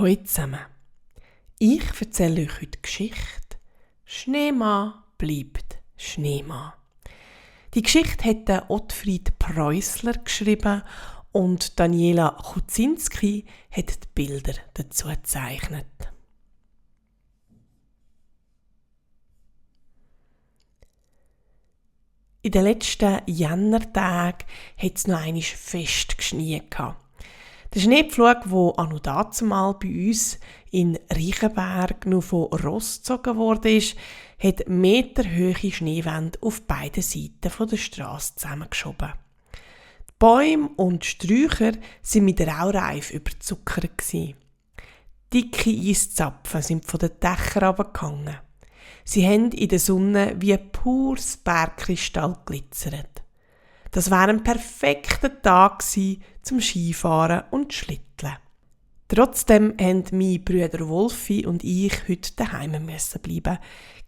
Hallo zusammen. Ich erzähle euch heute die Geschichte «Schneemann bleibt Schneemann». Die Geschichte hat der Ottfried Preußler geschrieben und Daniela Kuczynski hat die Bilder dazu gezeichnet. In den letzten Jännertagen hat es noch einmal fest geschneit. Der Schneepflug, der anno dazumal bei uns in Reichenberg noch von Ross gezogen wurde, hat meterhohe Schneewände auf beiden Seiten der Strasse zusammengeschoben. Die Bäume und Sträucher waren mit Raureif überzuckert. Dicke Eiszapfen sind von den Dächern runtergehangen. Sie haben in der Sonne wie pures Bergkristall glitzert. Das war ein perfekter Tag zum Skifahren und Schlitteln. Trotzdem haben meine Brüder Wolfi und ich heute daheim bleiben.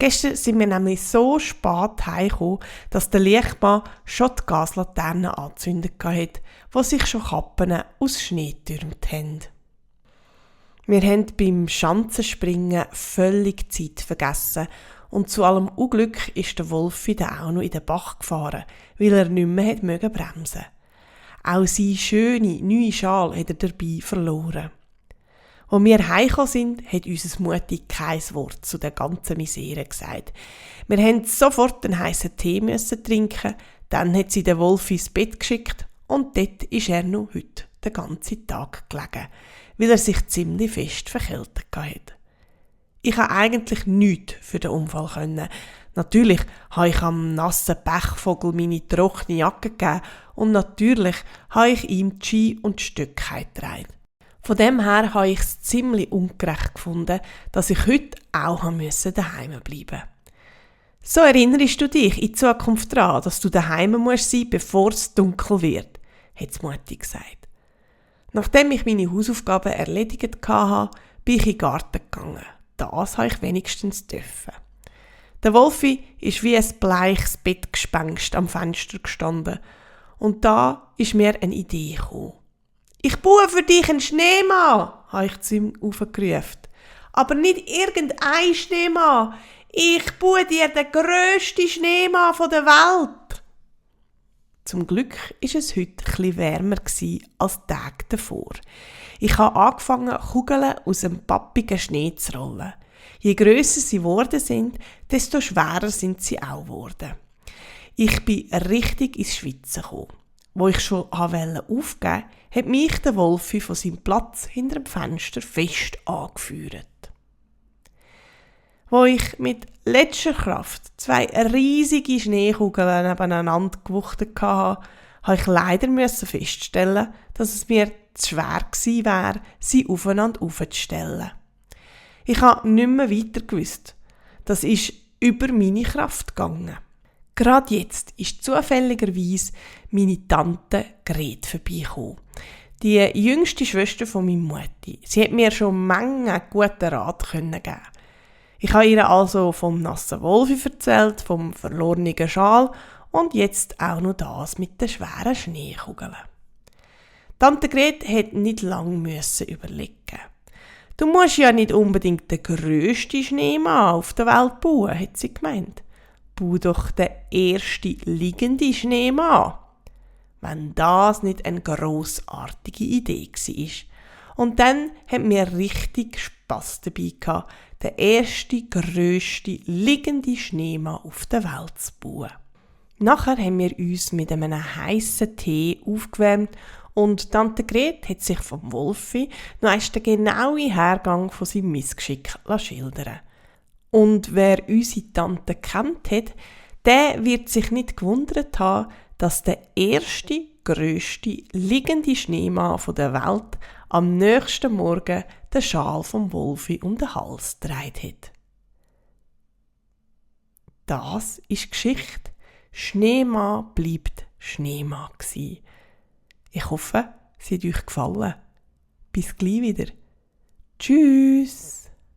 Gestern sind wir nämlich so spät heimgekommen, dass der Lichtmann schon die Gaslaterne angezündet hatte, wo sich schon Kappen aus Schnee getürmt haben. Wir haben beim Schanzenspringen völlig Zeit vergessen und zu allem Unglück ist der Wolfi dann auch noch in den Bach gefahren, weil er nicht mehr bremsen konnte. Auch seine schöne, neue Schal hat er dabei verloren. Als wir heimgekommen sind, hat unser Mutti kein Wort zu der ganzen Misere gesagt. Wir mussten sofort einen heissen Tee trinken, dann hat sie den Wolfi ins Bett geschickt und dort ist er noch heute den ganzen Tag gelegen, weil er sich ziemlich fest verkältet hatte. Ich konnte eigentlich nichts für den Unfall können. Natürlich habe ich am nassen Pechvogel meine trockene Jacke gegeben und natürlich habe ich ihm die Ski und die Stöcke heimgetragen. Von dem her habe ich es ziemlich ungerecht gefunden, dass ich heute auch daheim bleiben musste. So erinnerst du dich in Zukunft daran, dass du daheim sein musst, bevor es dunkel wird, hat die Mutti gesagt. Nachdem ich meine Hausaufgaben erledigt hatte, bin ich in den Garten gegangen. Das habe ich wenigstens dürfen. Der Wolfi ist wie ein bleiches Bettgespenst am Fenster gestanden. Und da ist mir eine Idee gekommen. «Ich baue für dich einen Schneemann», habe ich zu ihm aufgerufen. «Aber nicht irgendein Schneemann. Ich baue dir den grössten Schneemann der Welt.» Zum Glück war es heute etwas wärmer als die Tage davor. Ich habe angefangen, Kugeln aus dem pappigen Schnee zu rollen. Je grösser sie geworden sind, desto schwerer sind sie auch geworden. Ich bin richtig ins Schwitzen gekommen. Wo ich schon aufgeben wollte, hat mich der Wolfi von seinem Platz hinter dem Fenster fest angeführt. Wo ich mit letzter Kraft 2 riesige Schneekugeln nebeneinander gewuchtet hatte, musste ich leider feststellen, dass es mir zu schwer gewesen wäre, sie aufeinander aufzustellen. Ich habe nicht mehr weiter gewusst. Das ist über meine Kraft gegangen. Gerade jetzt ist zufälligerweise meine Tante Gret vorbeigekommen. Die jüngste Schwester von meiner Mutti. Sie hat mir schon Menge guten Rat geben. Ich habe ihr also vom nassen Wolfi erzählt, vom verlorenen Schal und jetzt auch noch das mit den schweren Schneekugeln. Tante Gret hat nicht lange überlegen. «Du musst ja nicht unbedingt den grössten Schneemann auf der Welt bauen», hat sie gemeint. «Bau doch den ersten liegenden Schneemann.» Wenn das nicht eine grossartige Idee war. Und dann haben wir richtig Spass dabei gehabt, den ersten, grössten, liegenden Schneemann auf der Welt zu bauen. Nachher haben wir uns mit einem heissen Tee aufgewärmt und Tante Gret hat sich vom Wolfi noch einmal den genauen Hergang von seinem Missgeschick schildern. Und wer unsere Tante kennt hat, der wird sich nicht gewundert haben, dass der erste, grösste, liegende Schneemann der Welt am nächsten Morgen den Schal vom Wolfi um den Hals gedreht hat. Das ist die Geschichte «Schneemann bleibt Schneemann» gsi. Ich hoffe, sie hat euch gefallen. Bis gleich wieder. Tschüss!